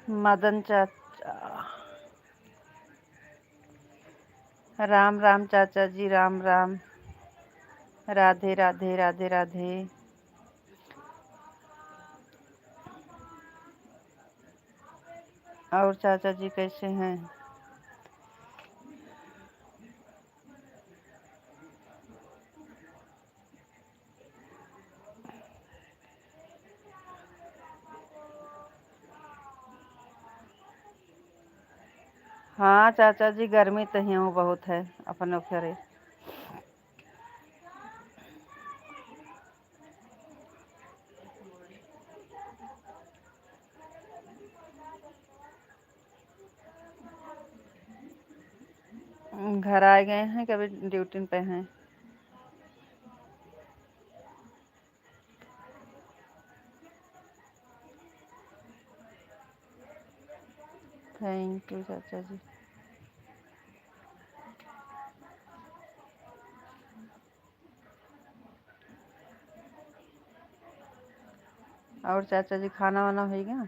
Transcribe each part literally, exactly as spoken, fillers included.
मदन चाचा, राम राम चाचा जी, राम राम। राधे राधे, राधे राधे। और चाचा जी कैसे हैं? हाँ चाचा जी, गर्मी तो हियाँ बहुत है अपने घरे। घर आ गए हैं कि अभी ड्यूटी पे हैं? थैंक यू चाचा जी। और चाचा जी, खाना वाना होइगा?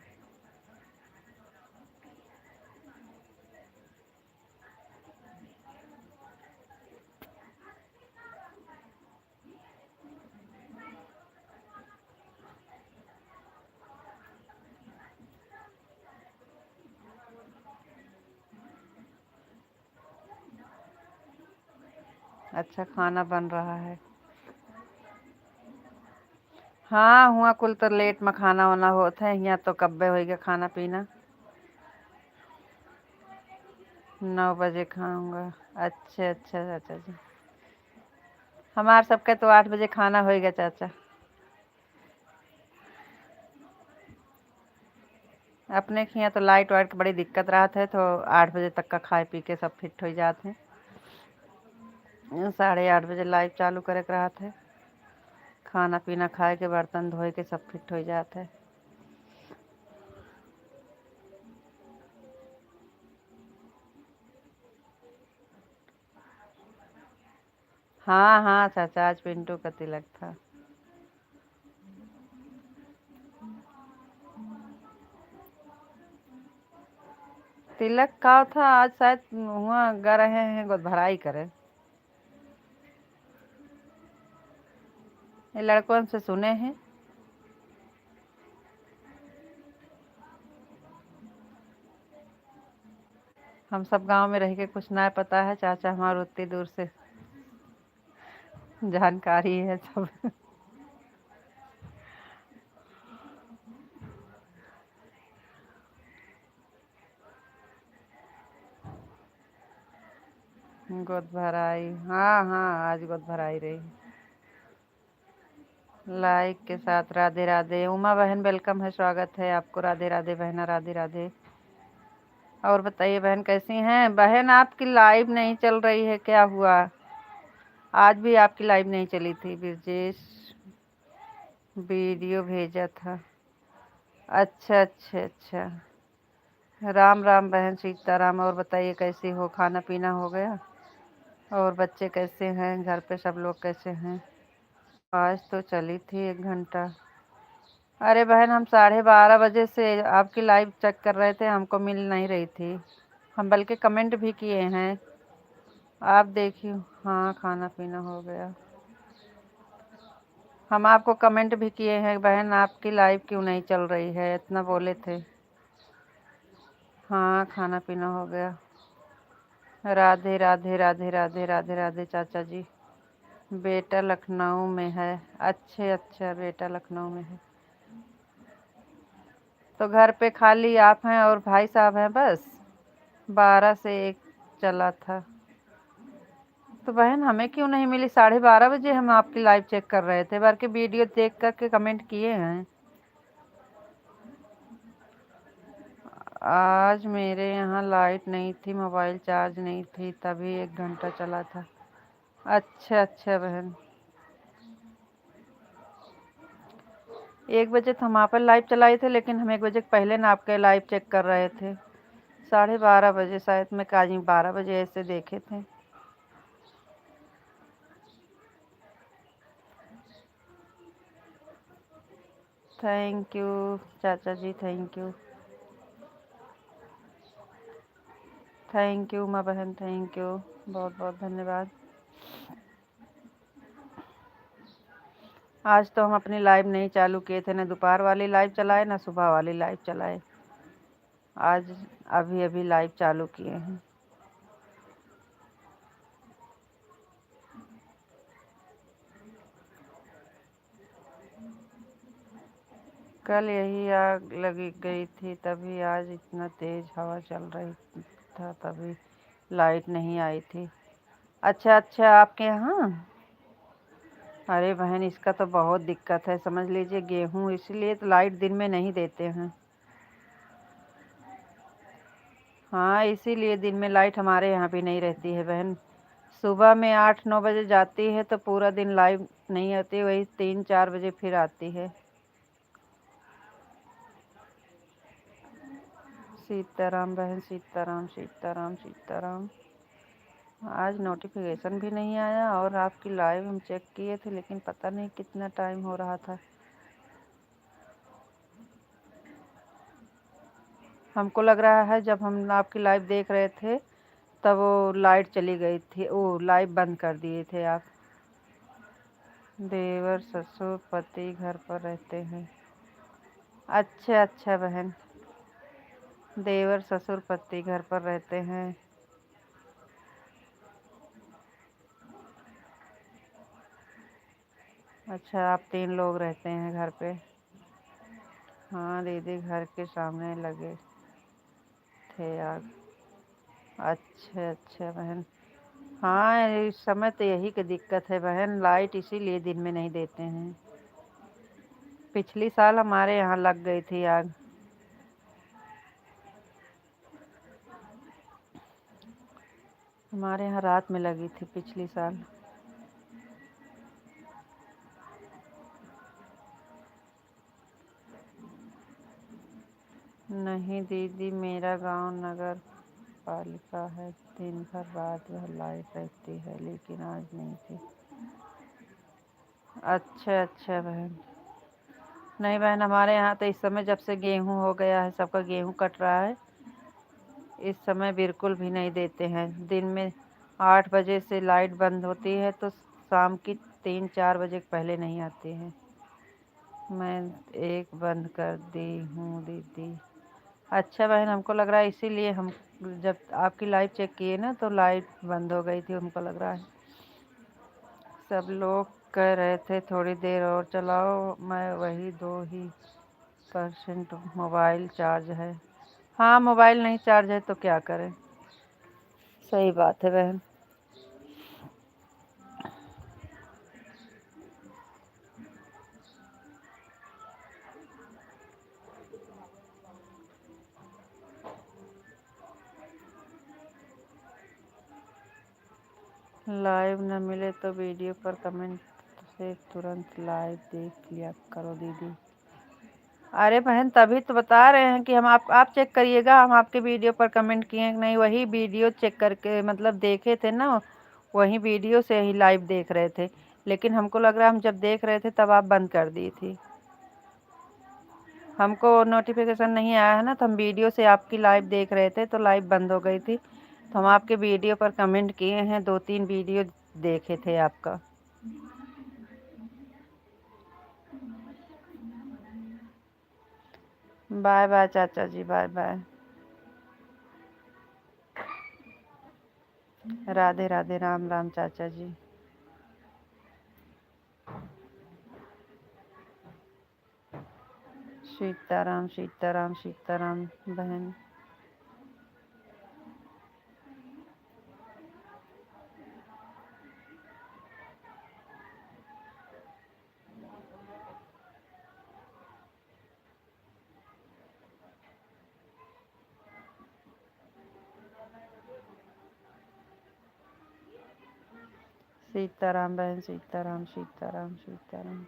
अच्छा, खाना बन रहा है। हाँ, हुआँ कुल तो लेट में खाना वाना होत है, हियाँ तो कब्बे होइगा खाना पीना। नौ बजे खाऊंगा। अच्छा, अच्छा चाचा जी, हमार सबके तो आठ बजे खाना होइगा चाचा। अपने के हियाँ तो लाइट वाइट के बड़ी दिक्कत रहत है, तो आठ बजे तक का खाए पी के सब फिट होइ जात है। साढ़े आठ बजे लाइट चालू करे के रहत है। खाना पीना खाए के, बर्तन धोए के सब फिट होइ जात है। हाँ, हाँ चाचा, आज पिंटू का तिलक था। तिलक का था आज, शायद हुआँ गा रहे हैं गोदभराई करे। ये लड़कन से सुने हैं। हम सब गाँव में रह के कुछ ना पता है, चाचा हमार उतनी दूर से जानकारी है सब। गोद भराई, हाँ, हाँ, आज गोद भराई रही। लाइक के साथ राधे राधे। उमा बहन, वेलकम है, स्वागत है आपको। राधे राधे बहना, राधे राधे। और बताइए बहन, कैसी हैं? बहन, आपकी लाइव नहीं चल रही है, क्या हुआ? आज भी आपकी लाइव नहीं चली थी। ब्रजेश वीडियो भेजा था। अच्छा, अच्छा, अच्छा। राम राम बहन सीताराम। और बताइए, कैसी हो? खाना पीना हो गया? और बच्चे कैसे हैं? घर पे सब लोग कैसे हैं? आज तो चली थी एक घंटा। अरे बहन, हम साढ़े बारह बजे से आपकी लाइव चेक कर रहे थे, हमको मिल नहीं रही थी। हम बल्कि कमेंट भी किए हैं, आप देखियो। हाँ, खाना पीना हो गया। हम आपको कमेंट भी किए हैं, बहन, आपकी लाइव क्यों नहीं चल रही है, इतना बोले थे। हाँ, खाना पीना हो गया। राधे राधे, राधे राधे, राधे राधे चाचा जी। बेटा लखनऊ में है। अच्छे, अच्छा, बेटा लखनऊ में है। तो घर पे खाली आप हैं और भाई साहब हैं बस? बारह से एक चला था। तो बहन, हमें क्यों नहीं मिली? साढ़े बारह बजे हम आपकी लाइव चेक कर रहे थे, बल्कि वीडियो देख करके कमेंट किए हैं। आज मेरे यहाँ लाइट नहीं थी, मोबाइल चार्ज नहीं थी, तभी एक घंटा चला था। अच्छा, अच्छा बहन, एक बजे तो हम आपन लाइव चलाए थे, लेकिन हम एक बजे के पहले ना आपके लाइव चेक कर रहे थे। साढ़े बारह बजे शायद, मैं काजी बारह बजे ऐसे देखे थे। थैंक यू चाचा जी, thank you. Thank you Uma बहन, thank you, बहुत बहुत धन्यवाद। आज तो हम अपनी लाइव नहीं चालू किए थे, ना दोपहर वाली लाइव चलाए, ना सुबह वाली लाइव चलाए। आज अभी अभी लाइव चालू किए हैं। कल यही आग लगी गई थी, तभी आज इतना तेज हवा चल रही था, तभी लाइट नहीं आई थी। अच्छा, अच्छा, आपके यहाँ? अरे बहन, इसका तो बहुत दिक्कत है, समझ लीजिए, गेहूँ, इसीलिए तो लाइट दिन में नहीं देते हैं। हाँ, इसीलिए दिन में लाइट हमारे यहाँ भी नहीं रहती है बहन। सुबह में आठ नौ बजे जाती है तो पूरा दिन लाइट नहीं आती, वही तीन चार बजे फिर आती है। सीताराम बहन, सीताराम, सीताराम, सीताराम। आज नोटिफिकेशन भी नहीं आया और आपकी लाइव हम चेक किए थे, लेकिन पता नहीं कितना टाइम हो रहा था। हमको लग रहा है जब हम आपकी लाइव देख रहे थे तब वो लाइट चली गई थी, वो लाइव बंद कर दिए थे आप। देवर ससुर पति घर पर रहते हैं। अच्छा, अच्छा बहन, देवर ससुर पति घर पर रहते हैं। अच्छा, आप तीन लोग रहते हैं घर पे। हाँ दीदी, घर के सामने लगे थे आग। अच्छा, अच्छा बहन। हाँ, इस समय तो यही की दिक्कत है बहन, लाइट इसीलिए दिन में नहीं देते हैं। पिछली साल हमारे यहाँ लग गई थी आग। हमारे यहाँ रात में लगी थी पिछली साल। नहीं दीदी, मेरा गांव नगर पालिका है, दिन भर रात भर लाइट रहती है, लेकिन आज नहीं थी। अच्छा, अच्छा बहन। नहीं बहन, हमारे यहाँ तो इस समय जब से गेहूँ हो गया है, सबका गेहूँ कट रहा है, इस समय बिल्कुल भी नहीं देते हैं। दिन में आठ बजे से लाइट बंद होती है तो शाम की तीन चार बजे के पहले नहीं आती है। मैं एक बंद कर दी हूँ दीदी। अच्छा बहन, हमको लग रहा है इसीलिए हम जब आपकी लाइव चेक किए ना तो लाइट बंद हो गई थी, हमको लग रहा है। सब लोग कह रहे थे थोड़ी देर और चलाओ, मैं वही दो ही परसेंट मोबाइल चार्ज है। हाँ, मोबाइल नहीं चार्ज है तो क्या करें, सही बात है बहन। लाइव न मिले तो वीडियो पर कमेंट से तुरंत लाइव देख लिया करो दीदी। अरे बहन, तभी तो बता रहे हैं कि हम आप, आप चेक करिएगा, हम आपके वीडियो पर कमेंट किए हैं कि नहीं, वही वीडियो चेक करके, मतलब, देखे थे ना, वही वीडियो से ही लाइव देख रहे थे। लेकिन हमको लग रहा है हम जब देख रहे थे तब आप बंद कर दी थी। हमको नोटिफिकेशन नहीं आया है ना, तो हम वीडियो से आपकी लाइव देख रहे थे तो लाइव बंद हो गई थी। तो हम आपके वीडियो पर कमेंट किए हैं, दो तीन वीडियो देखे थे आपका। बाय बाय चाचा जी, बाय बाय। राधे राधे, राम राम चाचा जी। सीताराम, सीताराम, सीताराम बहन। सीताराम बहन, सीताराम, सीताराम, सीताराम।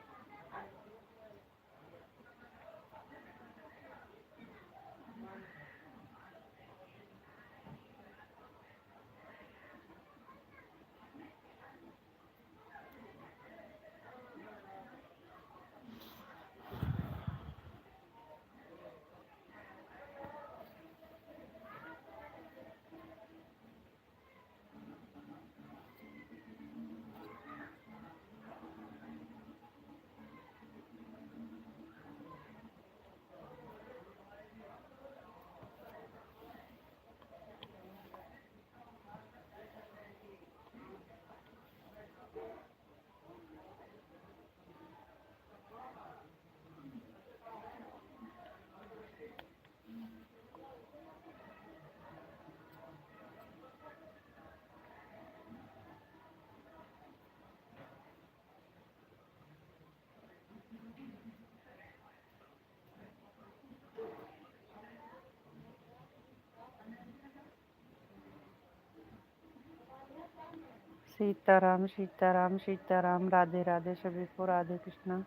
सीताराम, सीताराम, सीताराम, राधे राधे सभी को, राधे कृष्णा।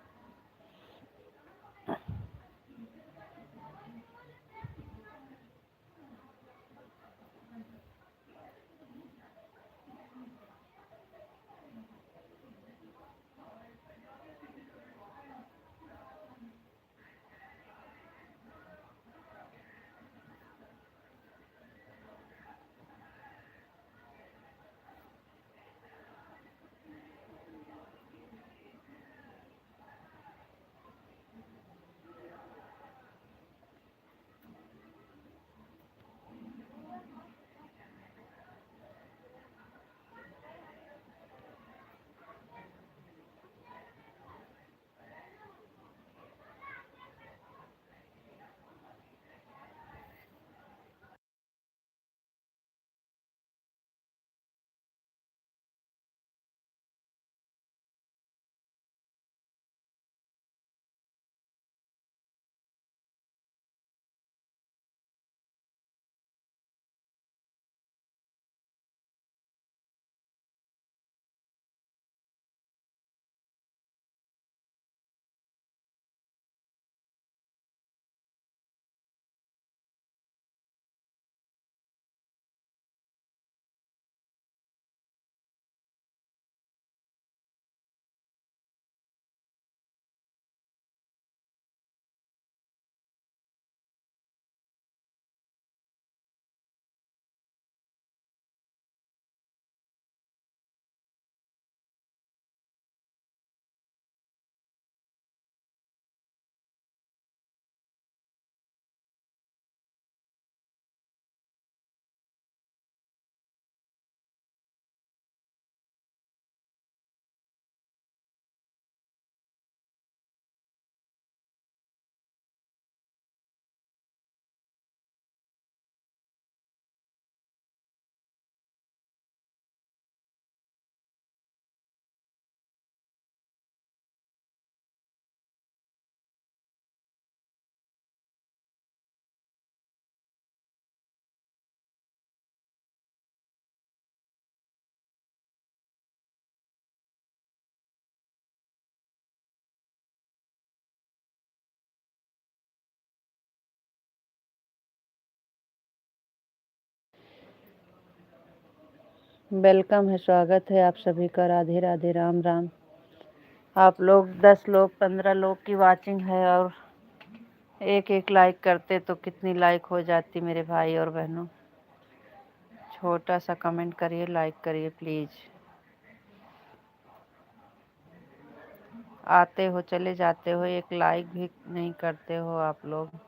वेलकम है, स्वागत है आप सभी का। राधे राधे, राम राम। आप लोग दस लोग, पन्द्रह लोग की वॉचिंग है और एक एक लाइक करते तो कितनी लाइक हो जाती मेरे भाई और बहनों। छोटा सा कमेंट करिए, लाइक करिए प्लीज। आते हो, चले जाते हो, एक लाइक भी नहीं करते हो आप लोग।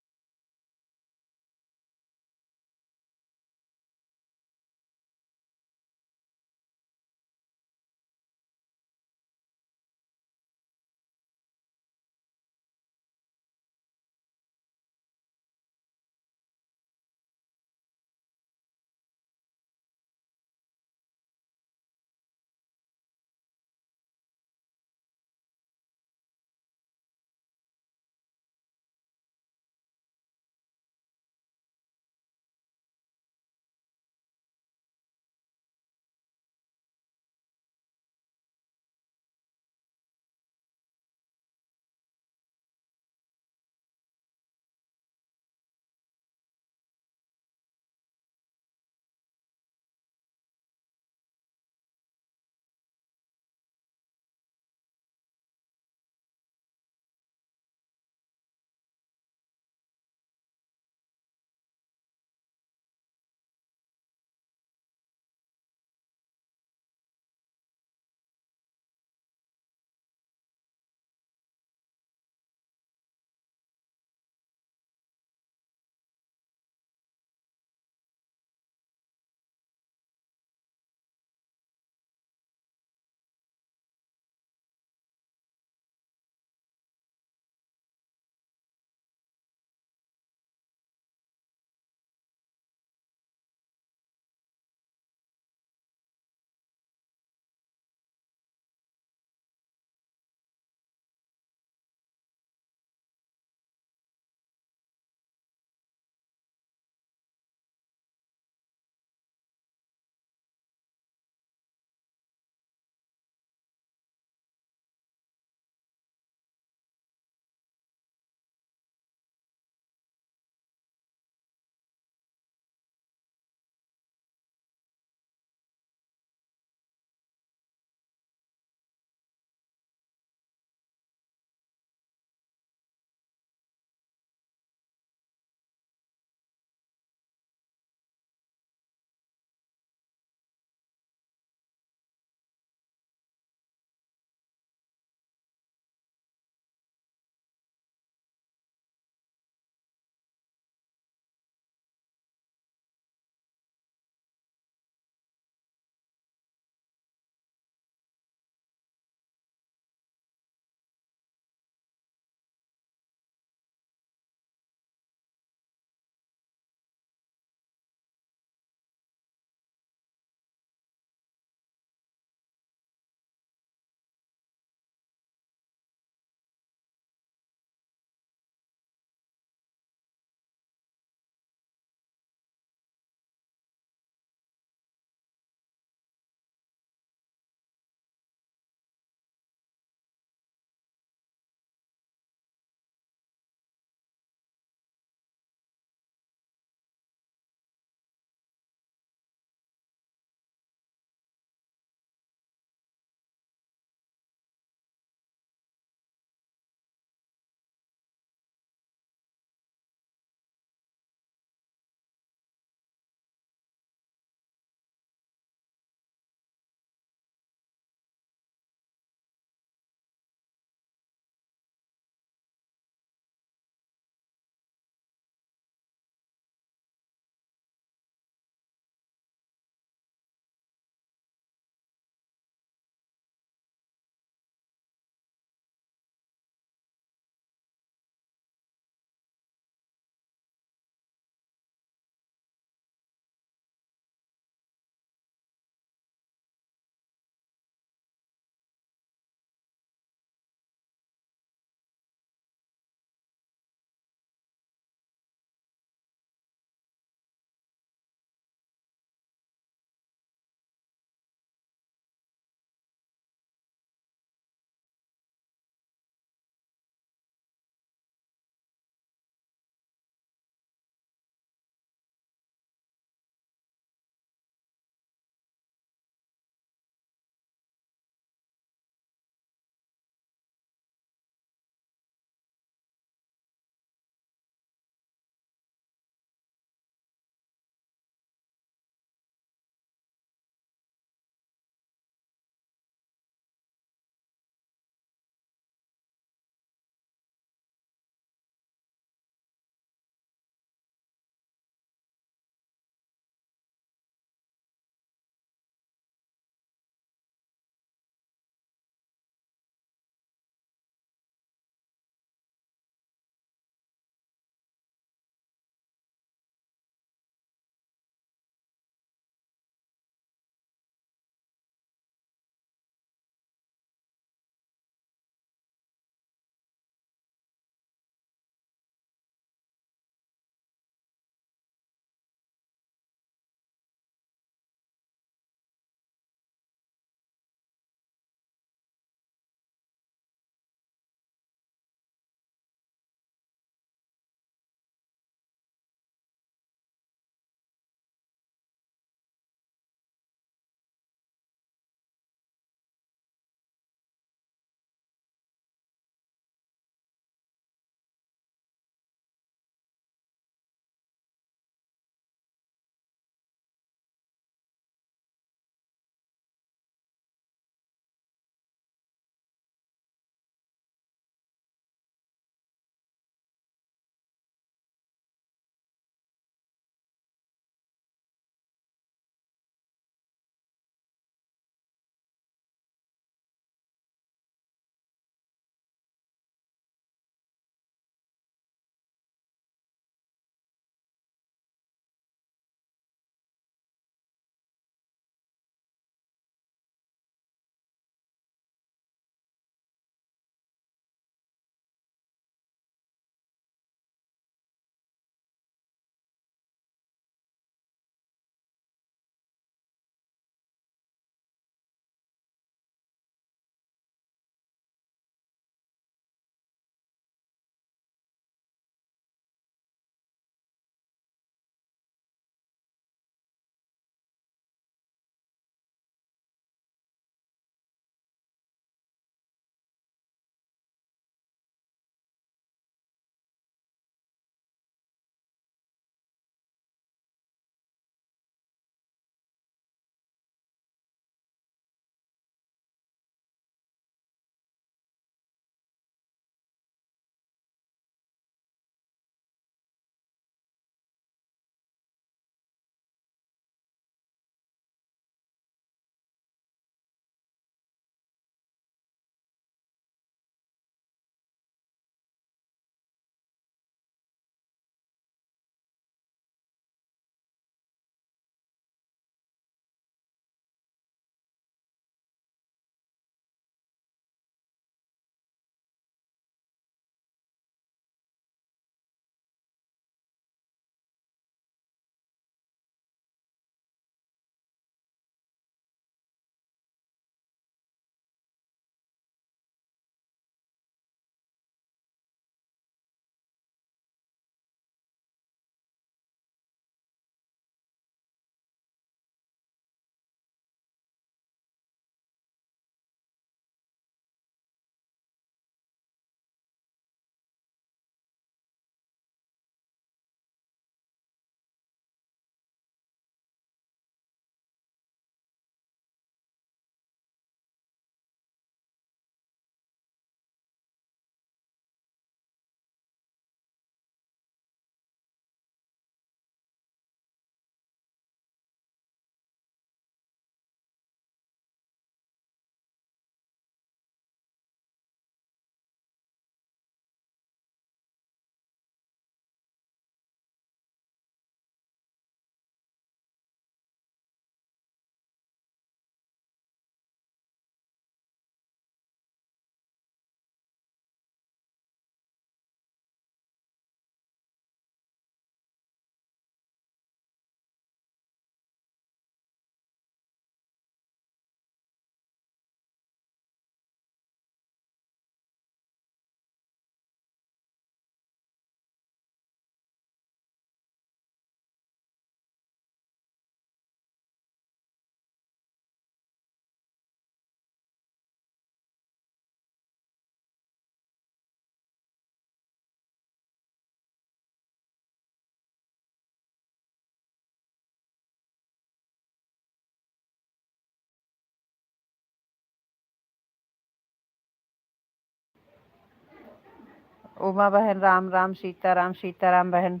उमा बहन, राम राम, सीताराम, सीताराम बहन।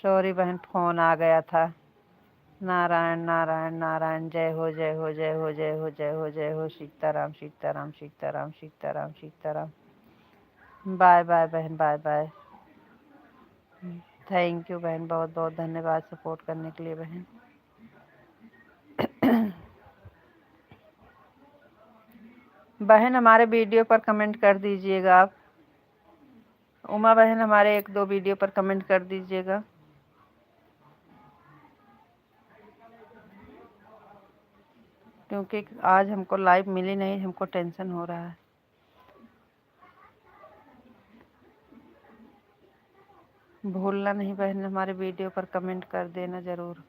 सॉरी बहन, फोन आ गया था। नारायण, नारायण, नारायण। जय हो, जय हो, जय हो, जय हो, जय हो, जय हो, सीताराम, सीताराम, सीताराम, सीताराम, सीताराम। बाय बाय बहन, बाय बाय। थैंक यू बहन, बहुत बहुत धन्यवाद सपोर्ट करने के लिए बहन। बहन, हमारे वीडियो पर कमेंट कर दीजिएगा आप। उमा बहन, हमारे एक दो वीडियो पर कमेंट कर दीजिएगा, क्योंकि आज हमको लाइव मिली नहीं, हमको टेंशन हो रहा है। भूलना नहीं बहन, हमारे वीडियो पर कमेंट कर देना ज़रूर।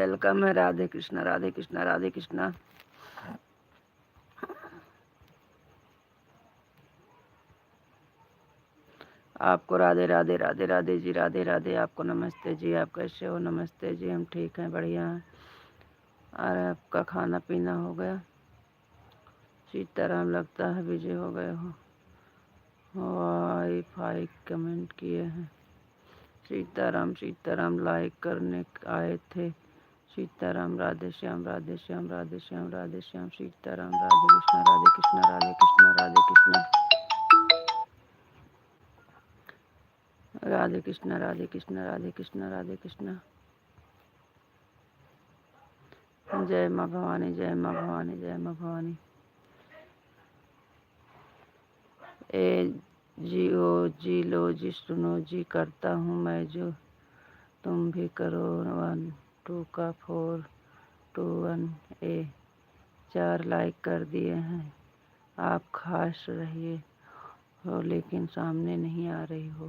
Welcome है। राधे कृष्णा, राधे कृष्णा, राधे कृष्णा। आपको राधे, राधे, राधे, राधे जी, राधे, राधे। आपको नमस्ते जी, आप कैसे हो? नमस्ते जी, हम ठीक हैं, बढ़िया हैं। और आपका खाना पीना हो गया? सीताराम, लगता है busy हो गए हो। Wi-Fi connect किए हैं। सीताराम, सीताराम, like करने आए थे। सीताराम, राधे श्याम, राधे श्याम, राधे श्याम, राधे श्याम, सीताराम, राधे कृष्णा, राधे कृष्णा, राधे कृष्णा, राधे कृष्णा। राधे कृष्णा, राधे कृष्णा, राधे कृष्णा, राधे कृष्णा। जय माँ भवानी, जय माँ भवानी, जय माँ भवानी। ए जी ओ जी लो जी सुनो जी, करता हूँ मैं जो तुम भी करो, one two का four two one। ए चार like कर दिए हैं, आप खास रहिए हो लेकिन सामने नहीं आ रही हो।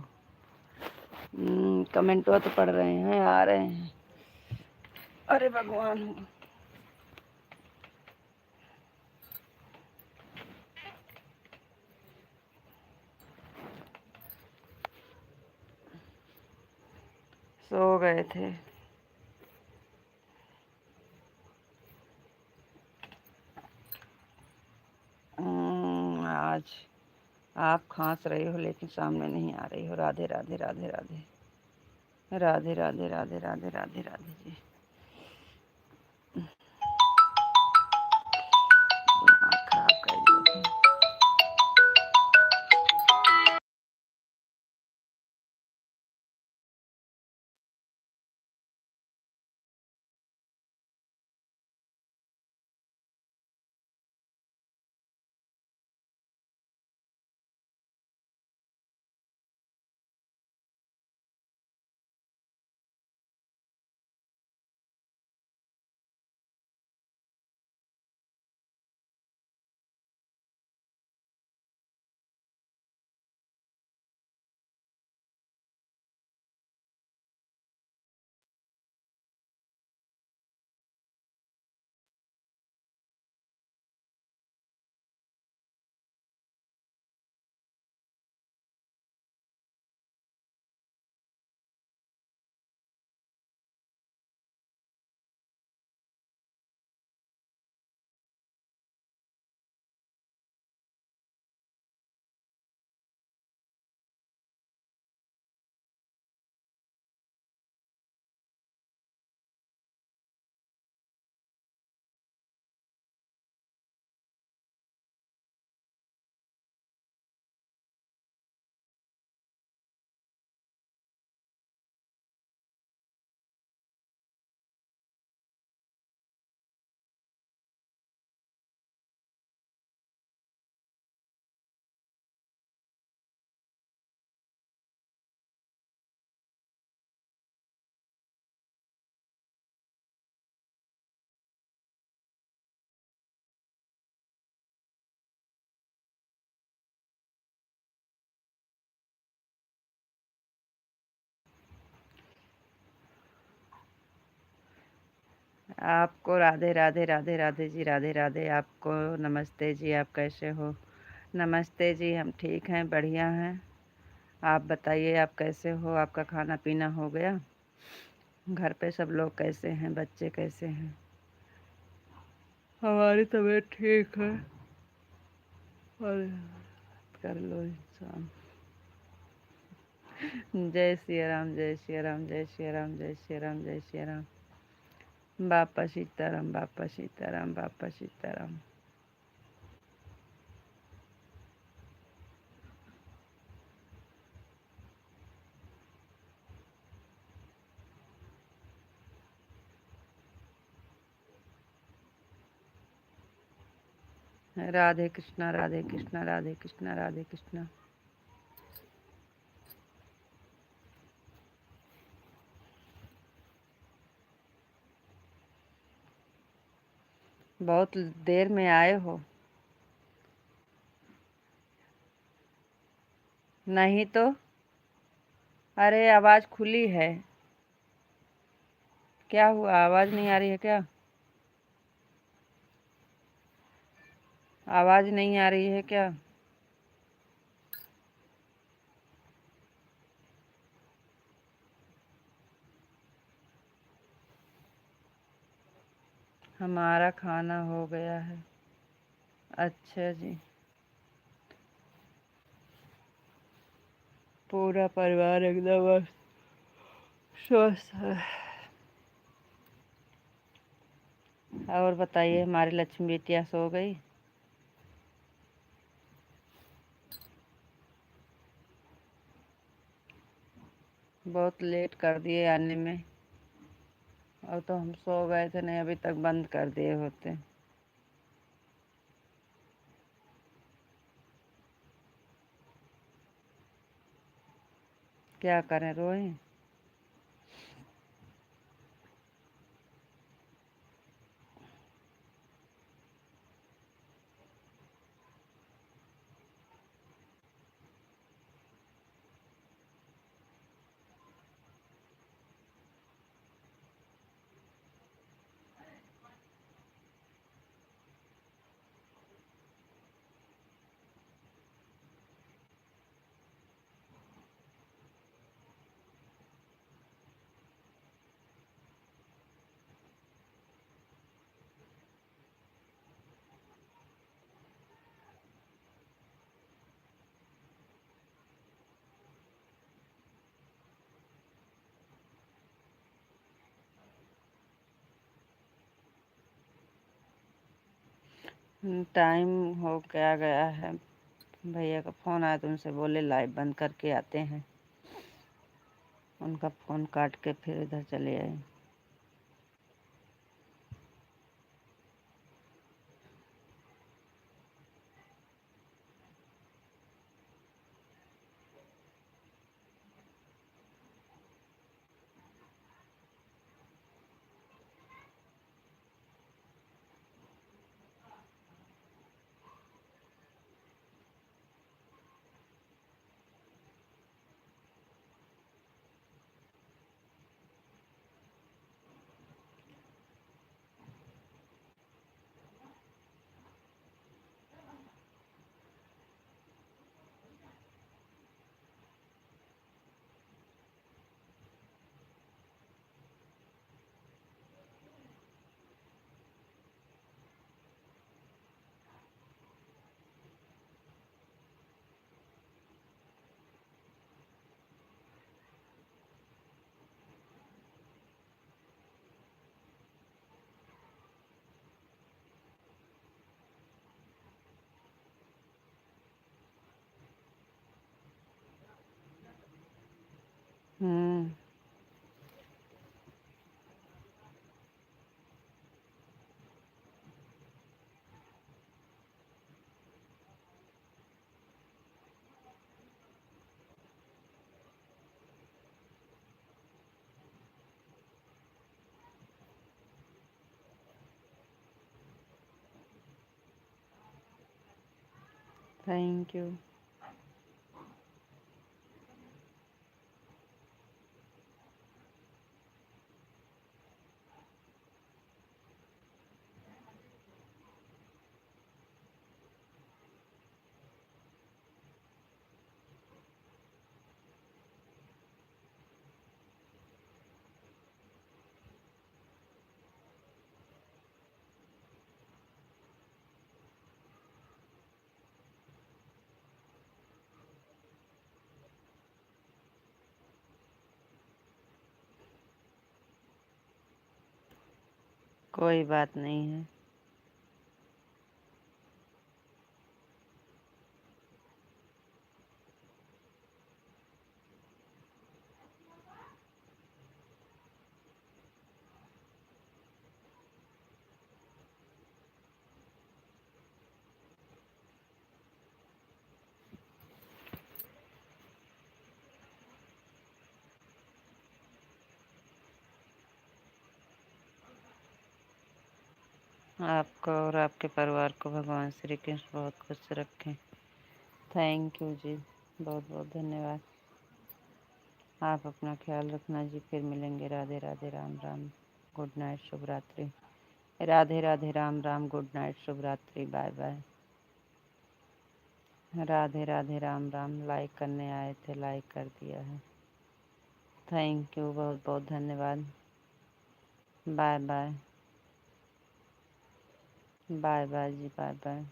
हम्म, कमेंटवा तो पढ़ रहे हैं, आ रहे हैं। अरे भगवान हो। सो गए थे। हम्म, आज आप खांस रहे हो लेकिन सामने नहीं आ रही हो। राधे, राधे, राधे, राधे। राधे, राधे, राधे, राधे, राधे, राधे जी। दिमाग खराब कर दिया तुम। आपको राधे राधे, राधे राधे जी, राधे राधे। आपको नमस्ते जी, आप कैसे हो? नमस्ते जी, हम ठीक हैं, बढ़िया हैं। आप बताइए, आप कैसे हो? आपका खाना पीना हो गया? घर पे सब लोग कैसे हैं? बच्चे कैसे हैं? हमारी तबीयत ठीक है। और कर लो इंसान। जय सिया राम, जय सिया राम, जय सिया राम, जय सिया राम, जय सिया राम। बापा सीताराम, बापा सीताराम, बापा सीताराम। राधे कृष्णा, राधे कृष्णा, राधे कृष्णा, राधे कृष्णा। बहुत देर में आए हो। नहीं तो, अरे, आवाज खुली है। क्या हुआ, आवाज़ नहीं आ रही है क्या? आवाज़ नहीं आ रही है क्या? हमारा खाना हो गया है। अच्छा जी। पूरा परिवार एकदम स्वस्थ है। और बताइए, हमारी लक्ष्मी बिटिया सो गई? बहुत लेट कर दिए आने में, और तो हम सो गए थे, नहीं अभी तक बंद कर दिए होते। क्या करें, रोएं? टाइम हो क्या गया है, भैया का फ़ोन आया तो उनसे बोले लाइव बंद करके आते हैं। उनका फ़ोन काट के फिर इधर चले आए। हम्म। Thank you। कोई बात नहीं है। आपको और आपके परिवार को भगवान श्री कृष्ण बहुत खुश रखें। Thank you जी, बहुत बहुत धन्यवाद। आप अपना ख्याल रखना जी, फिर मिलेंगे। राधे राधे, राम राम। गुड नाइट, शुभ रात्रि। राधे राधे, राम राम, गुड नाइट, शुभ रात्रि, बाय बाय। राधे राधे, राम राम। लाइक करने आए थे, लाइक कर दिया है, थैंक यू, बहुत बहुत धन्यवाद। बाय बाय, बाय बाय जी, बाय बाय।